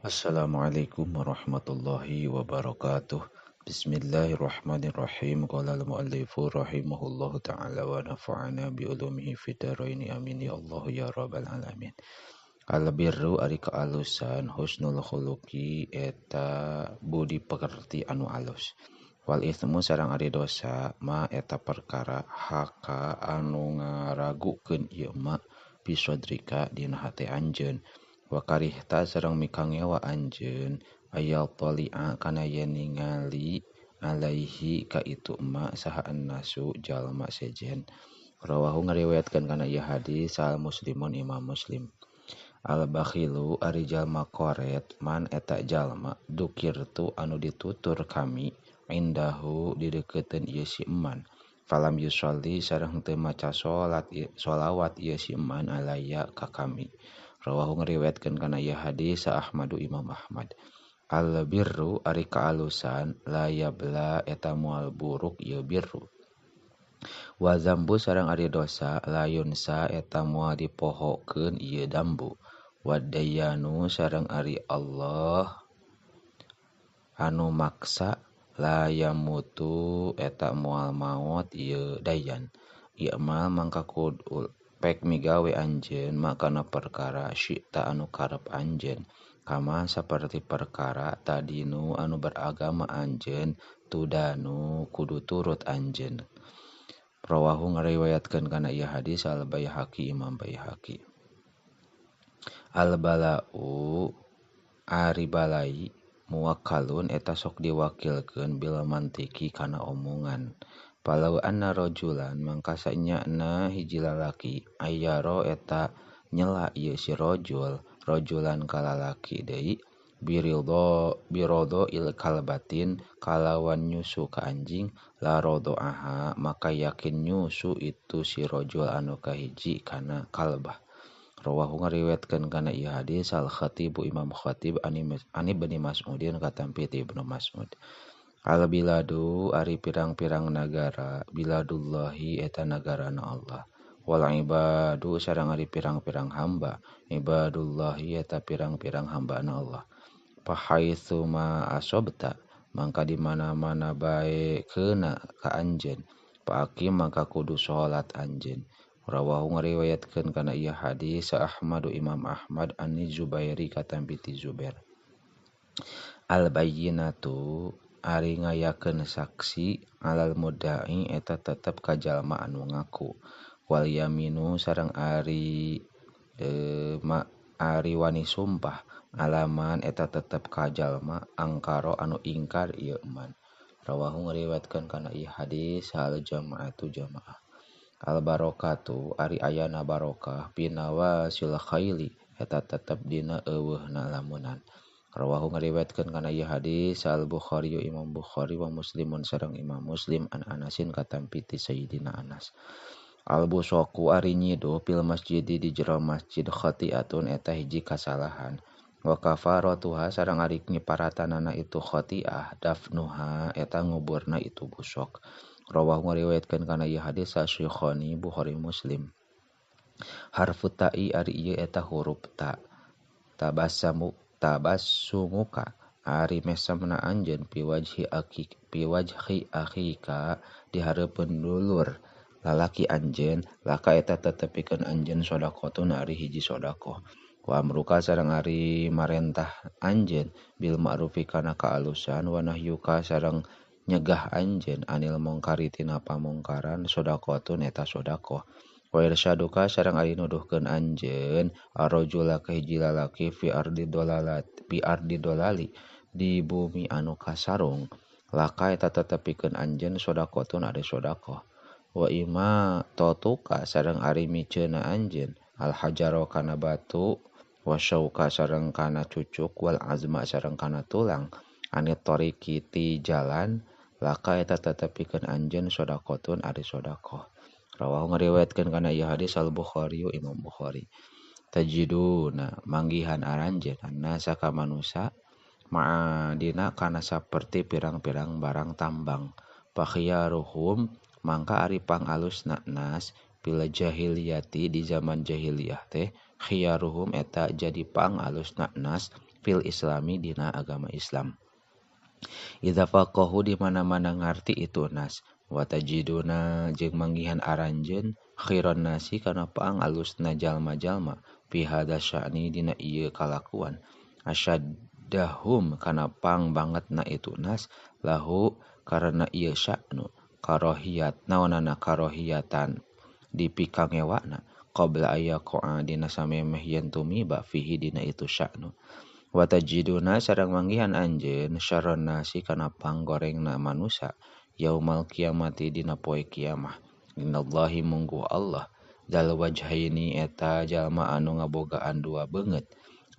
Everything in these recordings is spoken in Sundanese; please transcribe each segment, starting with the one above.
Assalamualaikum warahmatullahi wabarakatuh. Bismillahirrahmanirrahim. Qala al-muallifu rahimahullahu ta'ala wa nafa'ana bi ulumihi fid dharain. Amin ya Allah ya rabbal alamin. Al-birru ari kaalusan husnul khuluqi eta budi pekerti anu alus. Wal itsmu sareng ari dosa ma eta perkara haka anu ngaragukeun ieu ma fi sadrika dina hate anjeun. Wa karihta sareng mikangewa anjeun ayal tali'a kana yen ningali alaihi ka itu ma saha annasu jalma sejen. Rawahu ngariwayatkeun kana ieu hadis sal muslimun Imam Muslim. Al bakhilu ari jalma koret man eta jalma dukirtu anu ditutur kami indahu dideukeutkeun ieu si eman. Falam yusolli sareng teu maca salat sholawat ieu si eman alaya ka kami. Rawahu ngariwayatkeun kana ieu hadis sa Ahmadu Imam Ahmad. Al birru ari kaalusan la yabla eta moal buruk ieu birru. Wa zambu sareng ari dosa la yunsa eta moal dipohokeun ieu dambu. Wa dayanu sareng ari Allah anu maksa la yamutu eta moal maot ieu dayan. I'mal mangka kudu pek migawe anjeun makana perkara syi'ta anu karep anjeun. Kama saperti perkara tadinu anu beragama anjeun tudanu kudu turut anjeun. Rawahu ngariwayatkeun kana ieu hadis al Baihaqi Imam Baihaqi. Al bala'u ari balai muwakkalun eta sok diwakilkeun bil mantiki kana omongan. Palau anna rajulan mangka sanyana hiji lalaki ayyaro eta nyela ieu si rajul rajulan kalalaki deui biridho birodho il kalbatin kalawan nyusu ka anjing la rodo aha maka yakin nyusu itu si rajul anu kahiji kana kalbah. Rawahu ngariwayatkeun kana ieu hadis al Khatibu Imam Khatib ani Ibnu Mas'udin katampi ti Ibnu Mas'ud. Al biladu ari pirang-pirang nagara biladullahi eta nagarana Allah. Wal ibadu sareng ari pirang-pirang hamba ibadullahi eta pirang-pirang hambana Allah. Fahaitsu ma asobta mangka di mana-mana bae keuna ka anjeun faqim mangka kudu salat anjeun. Rawahu ngariwayatkeun kana ieu hadis sa Ahmadu Imam Ahmad ani Zubairi katampi ti Zubair. Al bayyinatu ari ngayakeun saksi alal mudda'i eta tetep ka jalma anu ngaku. Wal yaminu sareng ari ari wani sumpah alaman eta tetep ka jalma angkaro anu ingkar ieu man. Rawahu ngariwayatkeun kana ieu hadis hal jama'atu jamaah. Al barokatu ari ayana barokah binawasil khaili eta tetep dina eueuhna lamunan. Rawahu ngariwayatkeun kana ieu hadis al Bukhari Imam Bukhari wa Muslimun sareng Imam Muslim an Anasin katampi ti Sayyidina Anas. Al busoku ari nyiduh fil masjid di jero masjid khati'atun eta hiji kasalahan. Wa kafaratuha sareng ari nyiparatanana itu khati'ah dafnuha eta nguburna itu busok. Rawahu ngariwayatkeun kana ieu hadis Syaikhaini Bukhari Muslim. Harfu ta'i ari ieu eta huruf ta. Tabassamu tabassumuka ari mesemna anjeun piwajhi akhika di hareupeun dulur lalaki anjeun laka eta tetepikeun anjeun sedekahun ari hiji sedekah. Wa amruka sareng ari marentah anjeun bil ma'rufi kana kaalusan wa nahyuka sareng nyegah anjeun anil mungkari tina pamungkaran sedekahun eta sedekah. Wa irsyaduka sareng ari nuduhkeun anjeun arrajula ka hiji lalaki fi ardi dolalat fi ardi dolali di bumi anu kasarung laka eta tetepikeun anjeun sedekahun ari sedekah. Wa ima totuka sareng ari miceuna anjeun al hajaro kana batu wa syauka sareng kana cucuk wal azma sareng kana tulang ane toriki ti jalan laka eta tetepikeun anjeun sedekahun ari sedekah. Rawahu ngariwayatkeun kana ieu hadis al Bukhari Imam Bukhari. Tajiduna manggihan aranjeun annasa ka manusa ma'adina kana saperti pirang-pirang barang tambang. Fakhiyaruhum mangka ari pangalusna nas pil jahiliyati di zaman jahiliyah teh Khiyaruhum eta jadi pangalusna nas fil islami dina agama Islam. Idza faqahu di mana-mana ngarti itu nas wa tajiduna jeung manggihan aranjeun khairan nasi kana pangalusna jalma-jalma fi hadza sya'ni dina ieu kalakuan asyaddahum kana pang bangetna itu nas lahu karena ieu sya'nu karohiyat naonana karohiyatan dipikangewakna qabla ayaqa dina samemeh yen tumiba fihi dina itu sya'nu. Wa tajiduna sareng manggihan anjeun syarran nasi kana panggorengna manusa yaumal kiamati dina poe kiamah. Innallahi mungguh Allah dal wajhaini eta jalma anu ngabogaan dua beungeut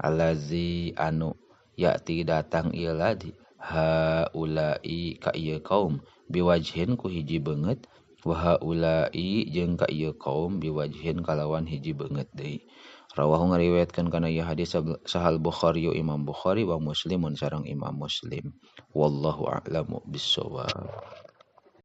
allazi anu ya'ti datang ieu ladi haula'i ka ieu kaum biwajhin ku hiji beungeut wa haula'i jeung ka ieu kaum biwajhin kalawan hiji beungeut deui. Rawahu ngariwayatkeun kana ieu hadis Sahal Bukhari Imam Bukhari wa Muslimun sareng Imam Muslim. Wallahu a'lamu bissawab.